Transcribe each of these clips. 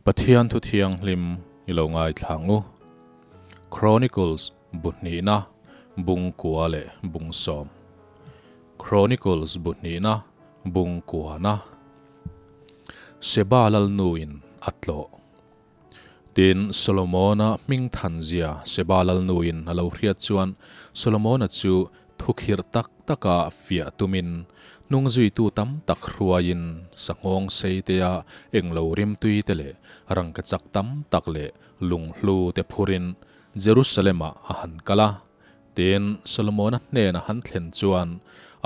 Pathian thu thianghlim i lo ngaithla ang u. Chronicles bu hnihna bung kua leh bung sawm. Chronicles bu hnihna bung kuana. Sheba lalnuin a tlawh. Tin, Solomona hming thanzia Sheba lalnuin a lo hriat chuan Solomona chu thukhirh tak taka fiah tumin hnungzuitu tam tak hruaiin sanghawng seitea englo rimtui te leh rangkachak tam tak leh lunghlu te phurin Jerusalem-ah a han kal a. Tin, Solomona hnena han thlen chuan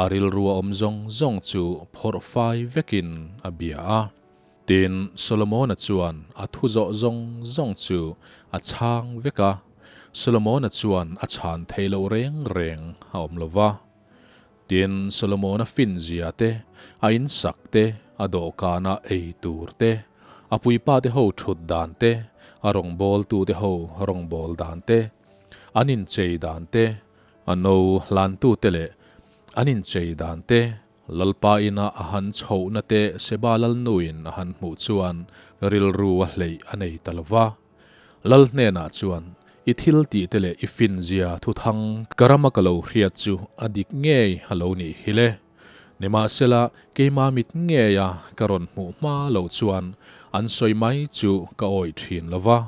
a rilru a awm zawng zawng chu phawrh fai vekin a bia a. Tin, Solomona chuan a thu zawh zawng zawng chu a chhang vek a, Solomona chuan a chhan thei loh reng reng a awm lo va. Tin, Solomona finzia te, a insak te, a dawhkana ei tur te, a puipate ho thut dan te, a rawngbawltute ho rawngbâwl dan te, an inchei dan te, a no hlantute leh an inchei dan te, Lalpa ina a han chhohna te Seba lalnuin a han hmuh chuan rilru a hleih a nei ta lo va. Lal hnenah chuan, I thil tih te leh i finzia thuthang ka rama ka lo hriat chu a dik ngei a lo nih hi le. Nimahsela, keima mit ngeia ka rawn hmuh hma loh chuan an sawi mai chu ka awih thin lo va.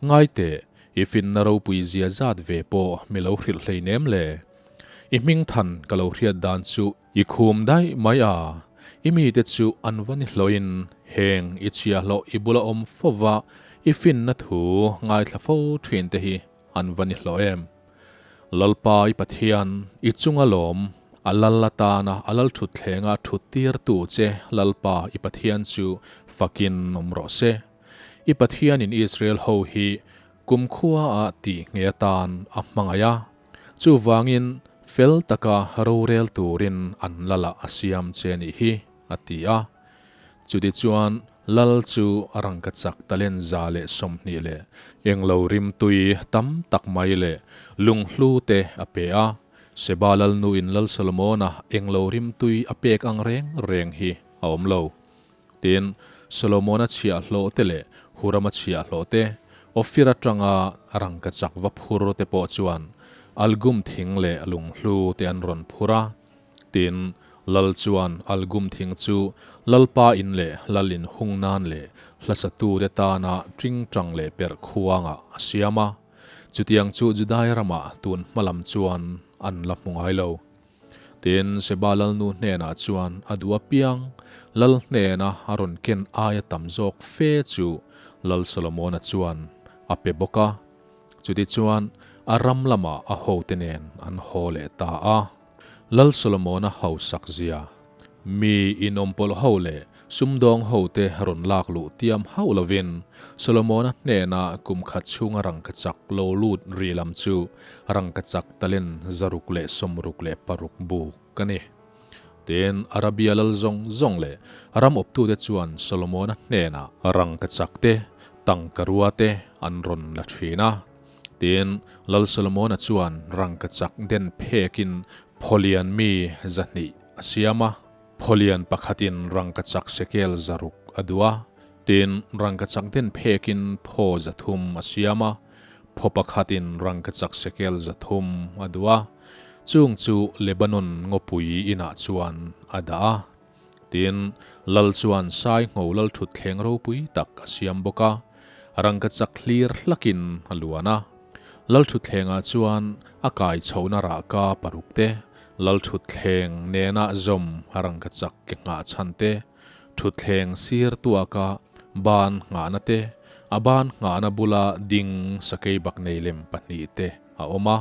Ngaiteh, i finna ropui zia zat ve pawh mi lo hrilh hleinem le. I hming than ka lo hriat dan chu i khum daih mai a, i mite chu an va ni hlawhin heng i chhiahhlawh i bula awm fova i finna thu ngaithla fo thin te hi an va ni hlawh em. Lalpa i Pathian, i chunga lawm, a lal atana a lal thutthlenga thut tirtu che Lalpa i Pathian chu fakin awm rawh se. I Pathianin Israel ho hi kumkhua ah tih nge atan a hmangaih a. Chuvangin, fel taka rorel turin an lalah a siam che nih hi, a ti a. Chutichuan, lal chu a rangkachak talen 120 leh englo rimtui tam tak mai leh lunghlu te a pe a. Sheba lalnuin Lal Solomona englo rimtui a pek ang reng reng hi a awm lo. Tin, Solomona chhiahhlawh te leh Hurama chhiahhlawh te, Ophir atanga rangkachak va phur te pawh chuan algum thing leh lunghlu te an rawn phur a. Tin, lal chuan algum thing chu lalpa in leh lal in hung nan leh hlasatu te tana tingtang leh perh khuangah a siam a. Chutiang chu Judai ramah tun hma lam chuan an la hmu ngai lo. Tin, Sheba lalnu hnenah chuan a duh apiang lal hnena a rawn ken aia tam zawk fe chu Lal Solomona chuan a pe bawk a. Chutichuan, a ram lamah a hote nen an haw leh ta a. Lal Solomona hausak zia, mi inawmpawlh ho leh Sumdawng hote rawn lak luh tiam hauh lovin Solomona hnena kum khat chhunga rangkachak lo lut ri lam chu rangkachak talen 666 buk a ni. Tin, Arabia lal zawng zawng leh ram awptute chuan Solomona hnenah rangkachak te, tangkarua te an rawn la thin a. Tin, Lal Solomona chuan rangkachak den phekin phawlian mi 200 a siam a. Phawlian pakhatin rangkachak shekel 600 a duh a, tin, rangkachak den phekin phaw 300 a siam a, phaw pakhatin rangkachak shekel 300 a duh a, chung chu Lebanon ngawpui inah chuan a dah a. Tin, lal chuan sai ngho lal thutthleng ropui tak a siam bawk a, rangkachak hlir hlakin a luan a. Lal thutthlengah chuan a kai chhohna rahka paruk te, lal thutthleng nena zawm a rangkachak ke nghah chhan te, thutthleng sir tuaka ban nghahna te, a ban nghahna bula ding sakei bak nei lem pahnih te a awm a.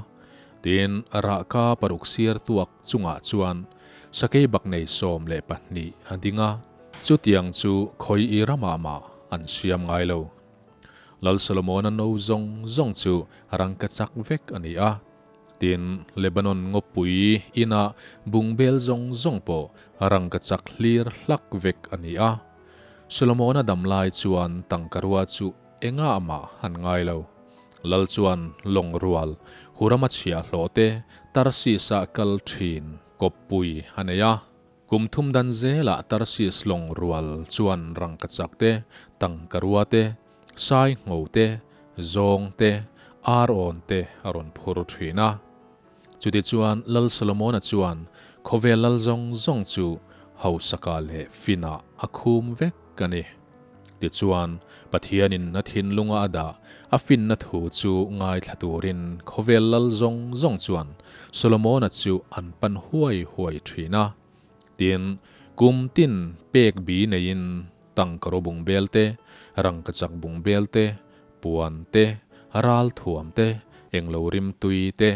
Tin, rahka paruk sir tuak chungah chuan sakei bak nei 12 a ding a, chutiang chu khawi i ramah mah an siam ngai lo. Lal Solomona no zawng zawng chu rangkachak vek a ni a. Tin, Lebanon ngawpui ina bungbel zawng zawng pawh rangkachak hlir hlak vek a ni a. Solomona dam lai chuan tangkarua chu engah mah an ngai lo. Lal chuan lawng rual, Hurama chhiahhlawh te Tarsis-ah kal thin kawppui a nei a. Kum thum dan zelah Tarsis lawng rual chuan rangkachak te, tangkarua te, sai ngho te, zawng te, ar awn te a rawn phur thin a. Chutichuan Lal Solomona chuan khawvel lal zawng zawng chu hausaka leh finah a khum vek a ni. Tichuan, Pathianin a thinlunga a dah a finna thu chu ngaithla turin khawvel lal zawng zawng chuan Solomona chu an pan huai huai thin a. Tin, kum tin pek bi neiin tangkaraw bungbel te, rangkachak bungbel te, puan te, ral thuam te, englo rimtui te,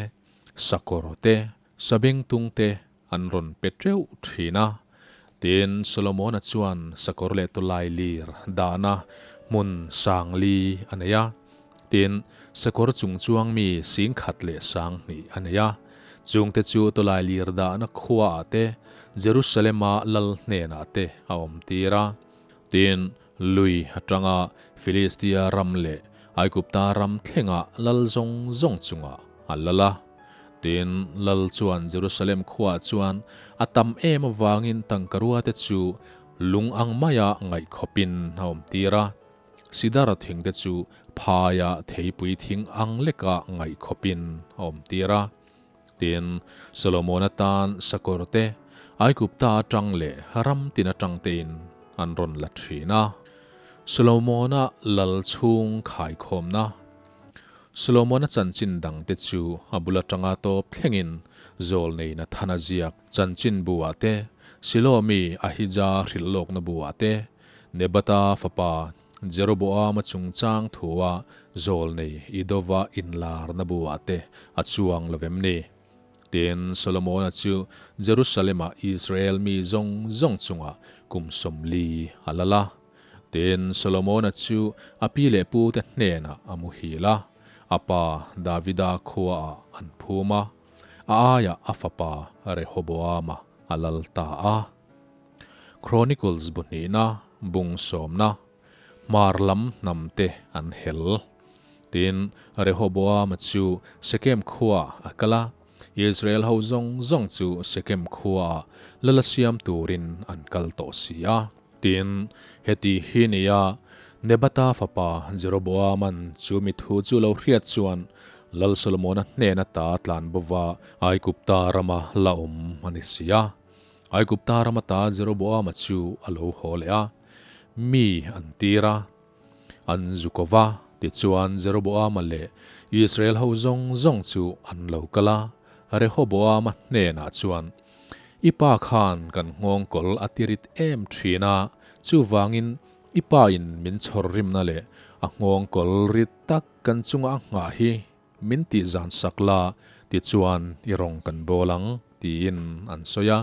sakawr te, sabengtung te an rawn pe teuh thin a. Tin, Solomona chuan sakawr leh tawlai lir dahna hmun sang li a nei a. Tin, sakawr chung chuang mi 10,000 leh 2000 a nei a. Chungte chu tawlai lir dahna khuaah te, Jerusalema lal hnenah te a awm tir a. Tin, lui atanga Filistia ram leh Aigupta ram thlenga lal zawng zawng chungah a lal a. Tin, lal chuan Jerusalem khuaah chuan a tam em avangin tangkaruate chu lung ang maia ngaih khawpin a awm tir a. Sidar thingte chu phaia theipui thing ang leka ngaih khawpin a awm tir a. Tin, Solomona tan sakawrte Aigupta atang leh ram tin atang tein an rawn la thin a. Solomona lal chhung khaikhawmna. Solomona chanchin dangte chu a bul atanga tawp thlengin Zawlnei Nathana ziak chanchin buah te, Silo mi Ahija hrilh lawkna buah te, Nebata fapa Jeroboama chungchang thua Zawlnei Idova inlarna buah te a chuang lo vem ni? Tin, Solomona chu Jerusalem-ah Israel mi zawng zawng chungah kum 40 a lal a. Tin, Solomona chu a pi leh pute hnenah a muhil a, a pa Davida khuaah an phum a, a aiah a fapa Rehoboama a lal ta a. Chronicles bu hnihna, bung sawmna, hmar lam hnamte an hel. Tin, Rehoboama chu Sekem khuaah a kal a, Israel ho zawng zawng chu Sekem khuaah lal a siam turin an kal tawh si a. Tin, heti hi nia, Nebata fapa Jeroboaman chu mi thu chu lo hriat chuan Lal Solomona hnena ta tlan bova Aigupta rama la awm a ni si a. Aigupta rama ta Jeroboama chu a lo haw leh a, mi an tir a, an zu ko va. Tichuan Jeroboama leh Israel ho zawng zawng chu an lo kal a, Rehoboama hnenah chuan, I pa khan kan nghawngkawl a tirit em thin a, chuvangin i pa in min chhawr rimna leh a nghawngkawl rit tak kan chunga a nghah hi min tih zan sak la, tichuan i rawng kan bawl ang, tiin an sawi a.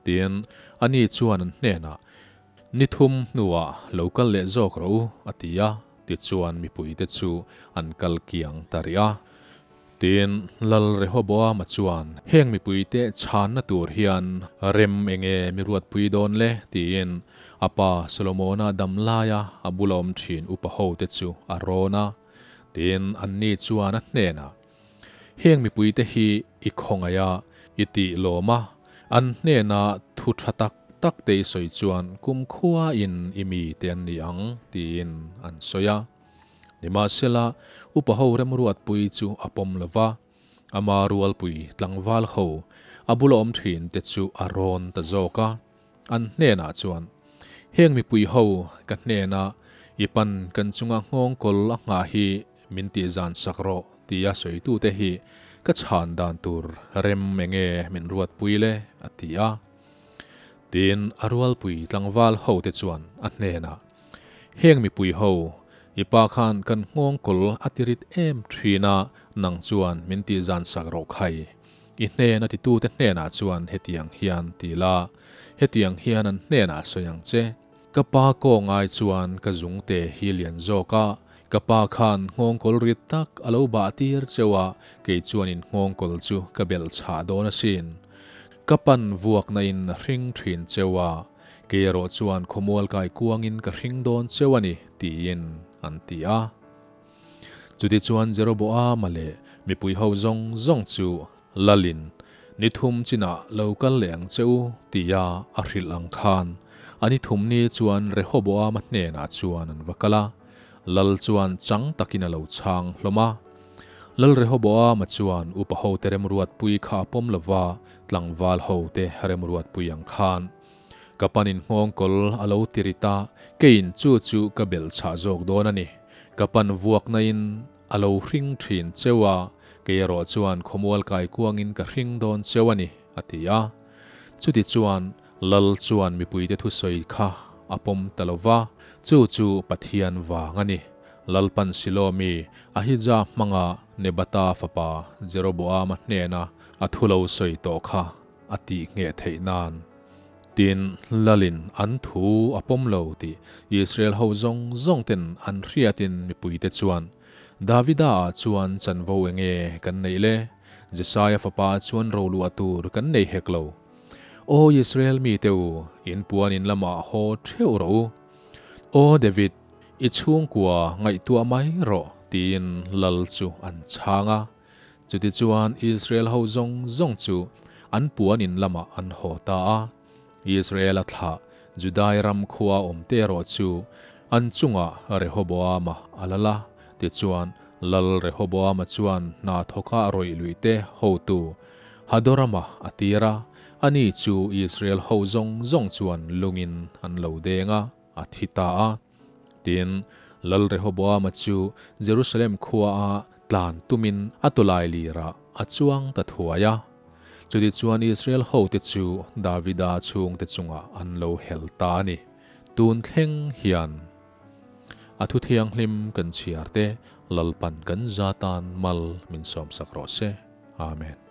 Tin, ani chuan an hnenah, Ni thum hnuah lo kal leh zawk rawh u, a ti a, tichuan mipuite chu an kal kiang ta rih a. Tin, Lal Rehoboama chuan, Heng mipuite chhanna tur hian rem enge mi ruatpui dawn le? tiin a pa Solomona dam laia a bula awm thin upa hote chu a rawn a. Tin, anni chuan a hnenah, Heng mipuite hi i khawngaih a, i tih lawm a, an hnena thu tha tak tak te i sawi chuan kumkhuain i mite an ni ang, tiin an sawi a. Nimahsela, upa ho remruatpui chu a pawm lo va, ama rualpui tlangval ho a bula awm thin te chu a rawn ta zawk a. An hnenah chuan, Heng mipui ho ka hnena i pan kan chunga nghawngkawl a nghah hi min tih zan sak rawh tia sawitute hi ka chhan dan tur rem enge min ruatpui le? a ti a. Tin, a rualpui tlangval hote chuan a hnenah, Heng mipui ho, i pa khan kan nghawngkawl a ti rit em thin a, nang chuan min tih zan sak rawh khai. I hnen a titute hnenah chuan hetiang hian ti la, hetiang hian an hnenah sawi ang che. Ka pa kawng ai chuan ka zungte hi lian zawk a, ka pa khan nghawngkawl rit tak a lo bah tir cheu a, kei chuan in nghawngkawl chu ka belh chhah dawn asin. Ka pan vuakna in a hring thin cheu a, kei erawh chuan khawmual kai kuangin ka hring dawn cheu a ni, tiin an ti a. Chutichuan Jeroboama leh mipui ho zawng zawng chu lalin Ni thum chinah lo kal leh ang che u, tia a hrilh ang khan a ni thum ni chuan Rehoboama hnenah chuan an va kal a. Lal chuan chang takin a lo chhang hlawm a. Lal Rehoboama chuan upa hote remruatpui kha a pawm lo va, tlangval hote remruatpui ang khan ka panin nghawngkawl a lo ti rit a, keiin chu chu ka belh chhah zawk dawn a ni. Ka pan vuaknain a lo hring thin cheu a, kei erawh chuan khawmual kai kuangin ka hring dawn cheu a ni, a ti a. Chutichuan, Lal chuan mipuite thusawi kha a pawm ta lo va, chu chu Pathian vang a ni. Lalpan Silo mi Ahija hmanga Nebata fapa Jeroboama hnena a thu lo sawi tawh kha a tih ngheh theih nan. Tin, Lalin an thu a pawm lo tih Israel ho zawng zawng ten an hriatin mipuite chuan, Davida ah chuan chanvo enge kan neih le? Jesaia fapa chuan roluah tur kan nei hek lo. Aw Israel mite u, in puan in lamah haw theuh rawh u. Aw David, i chhungkua ngaihtuah mai rawh, tiin lal chu an chhang a. Chutichuan Israel ho zawng zawng chu an puan in lamah an haw ta a. Israel-a thlah Judai ram khua awmte erawh chu an chungah Rehoboama a lal a. Tichuan Lal Rehoboama chuan hna thawka rawih luihte hotu Hadorama a tir a, ani chu Israel ho zawng zawng chuan lungin an lo deng a, a thi ta a. Tin, Lal Rehoboama chu Jerusalem khuaa tlan tumin a tawlai lirah a chuang ta thuai a. Chutichuan Israel hote chu Davida chhungte chungah an lo hel ta a ni. Tun thleng hian a thu thianghlim kan chhiar te Lalpan kan za tan mal min sawmsak rawh se. Amen.